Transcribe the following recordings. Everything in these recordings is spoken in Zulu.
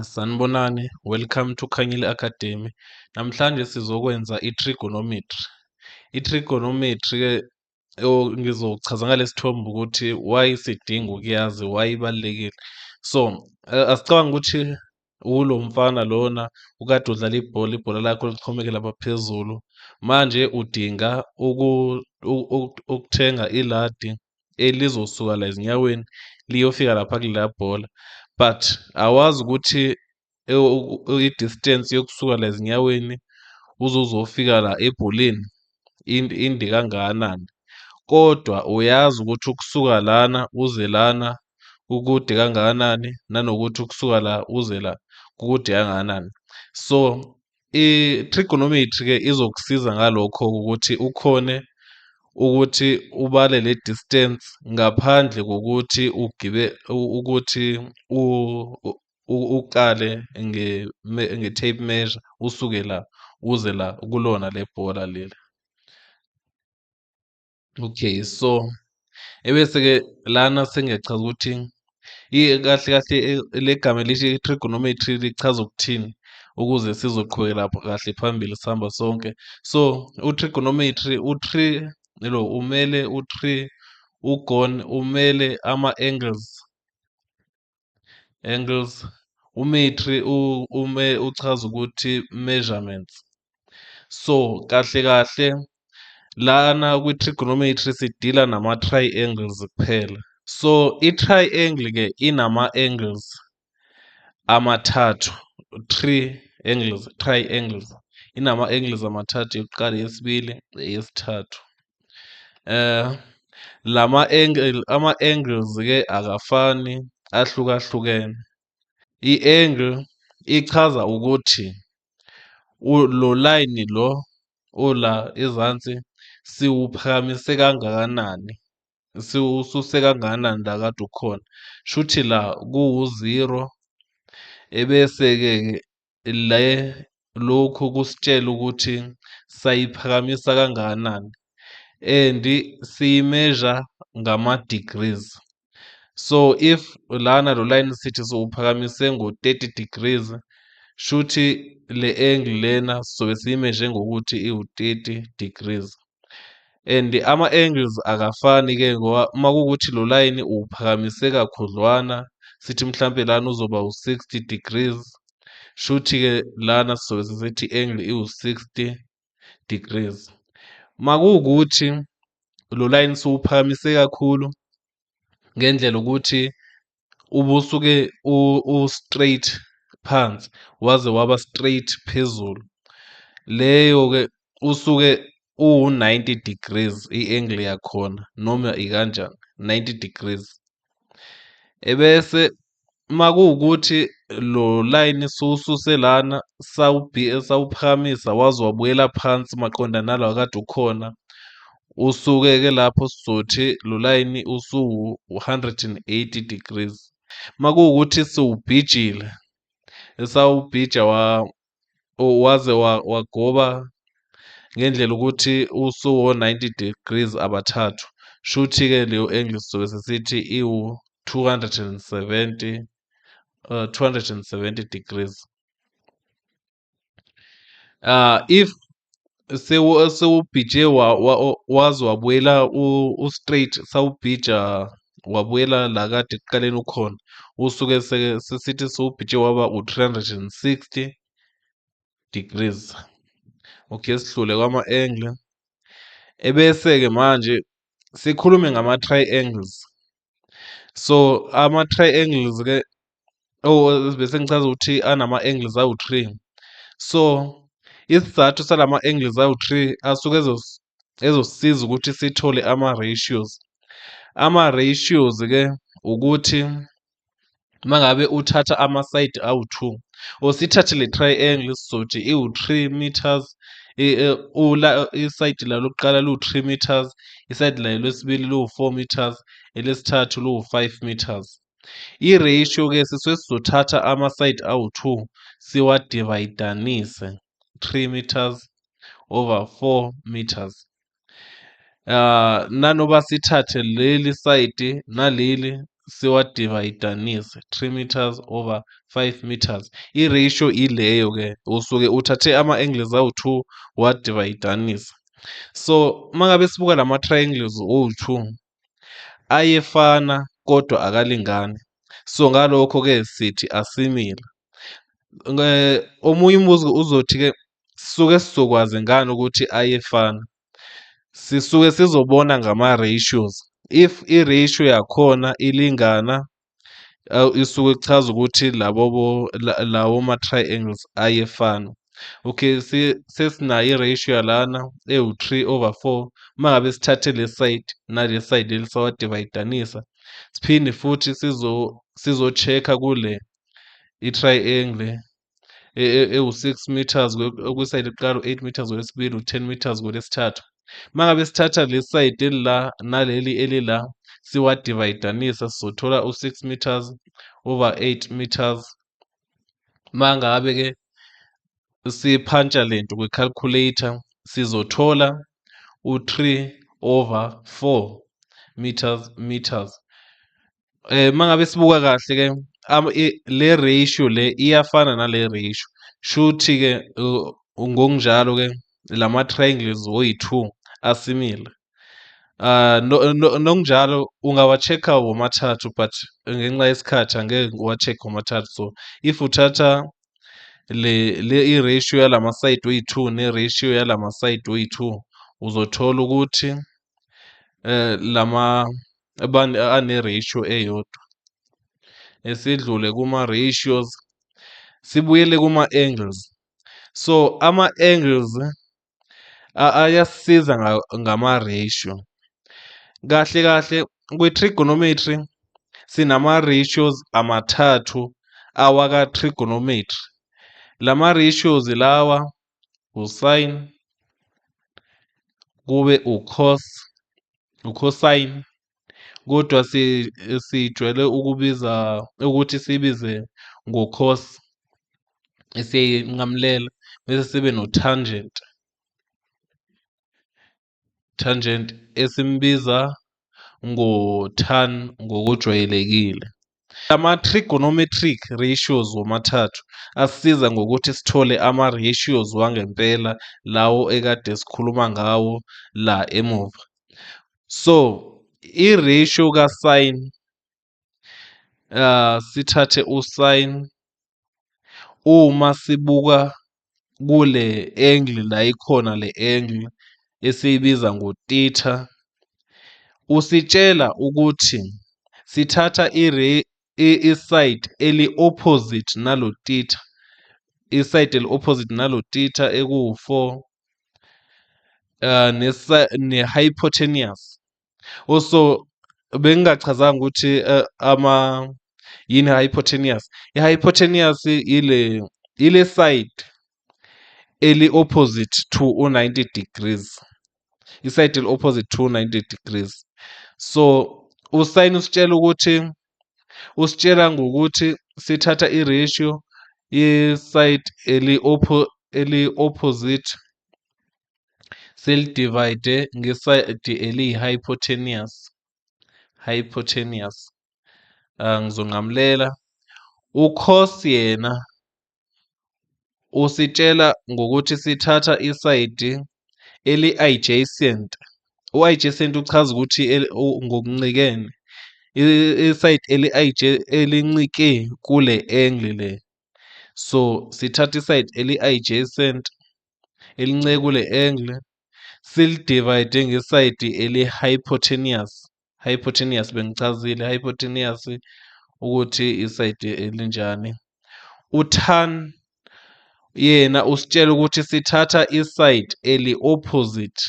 Sanibonani, welcome to Khanyile Academy. Namhlanje sizokwenza i-trigonometry. I-trigonometry-ke ngizochaza ngale sithombe ukuthi why sidinga ukuyazi, why ibalulekile. So asicabange ukuthi ulo mfana lona ukade udlala ibhola, ibhola lakho lixhomeke lapha phezulu. Manje udinga ukuthenga iladi elizosuka la ezinyaweni liyofika lapha kuleya bhola, but awazi ukuthi i-distance yokusuka la ezinyaweni uze uzofika la ebholeni inde kangakanani, kodwa uyazi ukuthi ukusuka lana uze lana kukude kangakanani, nanokuthi ukusuka la uze la kukude kangakanani. So i-trigonometry-ke izokusiza ngalokho ukuthi ukhone ukuthi ubale le distance ngaphandle kokuthi ugibe ukuthi ukale nge-tape measure usuke la uze la kulona le bhola leli. Okay, so ebese-ke lana sengiyachaza ukuthi kahle kahle le gama elithi trigonometry lichaza ukuthini ukuze sizoqhubekela kahle phambili sihamba sonke. So u-trigonometry, u-tri lo umele u-tri, u-gon umele ama-angles, angles, u-metry ume uchaza ukuthi measurements. So kahle kahle lana kwi-trigonometry sidila nama-triangles kuphela. So i-triangle-ke inama-angles amathathu, three angles, triangles inama-angles amathathu, eyokuqala, eyesibili, eyesithathu. Lama angle, ama-angles-ke akafani, ahlukahlukene. I-angle ichaza ukuthi lo line lo ola ezansi siwuphakamise kangakanani, siwususe kangakanani la kade ukhona. Shuthi la kuwu-zero, ebese-ke le lokhu kusitshela ukuthi sayiphakamisa kangakanani and siyi-measure ngama-degrees. So if lana lo line sithi siwuphakamise ngo-30 degrees, shuthi le angle lena sizobe siyi-measure ngokuthi iwu-30 degrees. And ama-angles akafani-ke ngoba uma kuwukuthi lo line uwuphakamise kakhudlwana, sithi mhlampe lana uzoba u-60 degrees, shuthi-ke lana sizobe sesithi i-angle iwu-60 degrees. Makuwukuthi lo line siwuphakamise kakhulu ngendlela ukuthi ubusuke u-straight phansi waze waba straight phezulu, leyo-ke usuke uwu-90 degrees i-angle yakhona noma ikanjani, 90 degrees. Ebese makuwukuthi lo line siwususe lana sawuphakamisa waze wabuyela phansi maqondana nala kade ukhona, usuke-ke lapho sizothi lo line usuwu-180 degrees. Makuwukuthi siwubhijile, esawubhija waze wagoba ngendlela ukuthi usuwo-90 degrees abathathu, shuthi-ke leyo angle sizobe sesithi iwu-270 270 degrees. If sewubhije waze wabuyela u-straight, sawubhija wabuyela la kade ekuqaleni ukhona, usuke sesithi sewubhije waba u-360 degrees. Okay, sidlule kwama-angle. Ebese-ke manje sikhulume ngama-triangles. So ama-triangles-ke, oh, bese ngichaza ukuthi anama-angles awu-three. So isizathu salama-angles awu-three asuke ezosisiza ukuthi sithole ama-ratios. Ama-ratios-ke ukuthi uma ngabe uthatha ama-side awu-two, or sithathe le triangle, sizothi iwu-3 meters, i-side la lokuqala liwu-3 meters, i-side la lwesibili liwu-4 meters, elesithathu liwu-5 meters. I-ratio-ke sisuke sizothatha ama-side awu-two siwa-divide-anise, 3 meters over 4 meters. Nanoba sithathe leli side naleli. Siwa-divide-anise, 3 meters over 5 meters. I-ratio ileyo-ke, usuke uthathe ama-angles awu-2, wa-divide-anisa. So mangabe sibuka lama-triangles owu-2, ayefana kodwa akalingani. So ngalokho-ke sithi a-similar. Omunye umbuzo uzothi-ke, sisuke sizokwazi ngani ukuthi ayefana? Sisuke sizobona ngama-ratios. If i-ratio yakhona ilingana, isuke kuchaza ukuthi labo lawo ma-triangles ayefana. Okay, sesinayo i-ratio yalana ewu-3 over 4. Uma ngabe sithathe le side nale side leli, sawa-divide-anisa, siphinde futhi sizo-check-a kule i-triangle ewu-6 meters kwi-side yokuqala, u-8 meters kwelesibili, u-10 meters kwelesithathu. Uma ngabe sithatha le side elila naleli elila, siwa-divide-anisa, sizothola u-6 meters over 8 meters. Uma ngabe-ke siphantsha lento kwi-calculator, sizothola u-3 over 4 meters. Uma ngabe sibuka kahle-ke, le ratio le iyafana nale ratio, shuthi-ke ngokunjalo-ke lama-triangles oyi-two a-similar. Nokunjalo ungawa-check-a womathathu, but ngenxa yesikhathi angeke ngiwa-check-e womathathu. So if uthatha le i-ratio yalama-side oyi-two ne-ratio yalama-side oyi-two, uzothola ukuthi lama ane-ratio eyodwa. Esidlule kuma-ratios, sibuyele kuma-angles. So ama-angles ayasisiza ngama-ratio. Kahle kahle kwi-trigonometry sinama-ratios amathathu awaka-trigonometry. Lama-ratios lawa u-sine, kube u-cos, u-cosine, kodwa sijwayele ukubiza ukuthi sibize ngo-cos, esiyinqamulela, bese sibe no-tangent, tangent esimbiza ngo-tan ngokujwayelekile. Ama-trigonometric ratios womathathu asisiza ngokuthi sithole ama-ratios wangempela lawo ekade sikhuluma ngawo la emuva. So i-ratio ka-sine, sithathe u-sine, uma sibuka kule angle la ikhona, le angle esiyibiza ngo-theta, usitshela ukuthi sithatha i-side eli-opposite nalo theta, i-side eli-opposite nalo theta ekuwu-4 ne-hypotenuse. Also bengingachazanga ukuthi ama yini hypotenuse. I-hypotenuse ile side eli-opposite to u-90 degrees, i-side eli-opposite to 90 degrees. So u-sine usitshela ukuthi, usitshela ngokuthi sithatha i-ratio ye-side eli-opposite, sili-divide nge-side eliyi-hypotenuse, hypotenuse. Ngizonqamulela. U-cos yena usitshela ngokuthi sithatha i-side eli-adjacent. U-adjacent uchaza ukuthi ngokuncikene, i-side elincike kule angle le. So sithatha i-side eli-adjacent elincike kule angle, sili-divide nge-side eli-hypotenuse. Hypotenuse bengichazile hypotenuse ukuthi i-side elinjani. U-tan yena usitshela ukuthi sithatha i-side eli-opposite,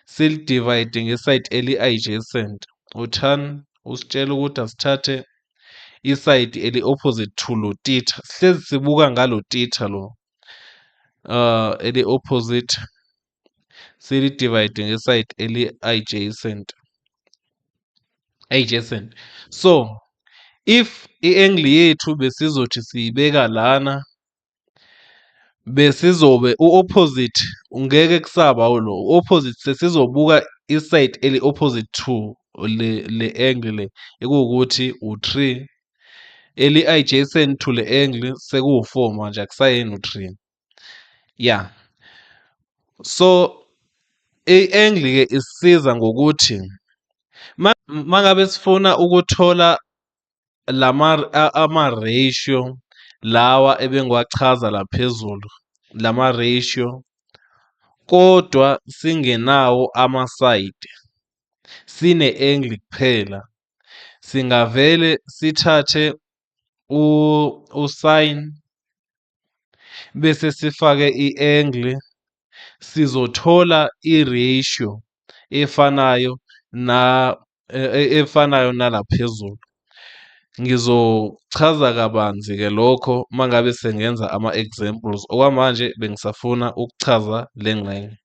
sili-divide nge-side eli-adjacent. U-tan usitshela ukuthi asithathe i-side eli-opposite to lo theta, sihlezi sibuka ngalo theta lo, eli-opposite, sili-divide nge-side eli-adjacent, adjacent. So if i-angle yethu besizothi siyibeka lana, besizobe u-opposite ngeke kusaba lo opposite, sesizobuka i-side eli-opposite to le angle le ekuwukuthi u-3 eli-adjacent to le angle sekuwu-4 manje, akusayena u-3. Yeah, so i-angle ke isisiza ngokuthi mangabe sifuna ukuthola lama ama-ratio lawa ebengiwachaza la phezulu, lama ratio, kodwa singenawo ama-side, sine-angle kuphela, singavele sithathe u-sine bese sifake i-angle, sizothola i-ratio efanayo na efanayo nala phezulu. Ngizochaza kabanzi-ke lokho mangabe sengenza ama-examples. Okwamanje bengisafuna ukuchaza le ngxenye.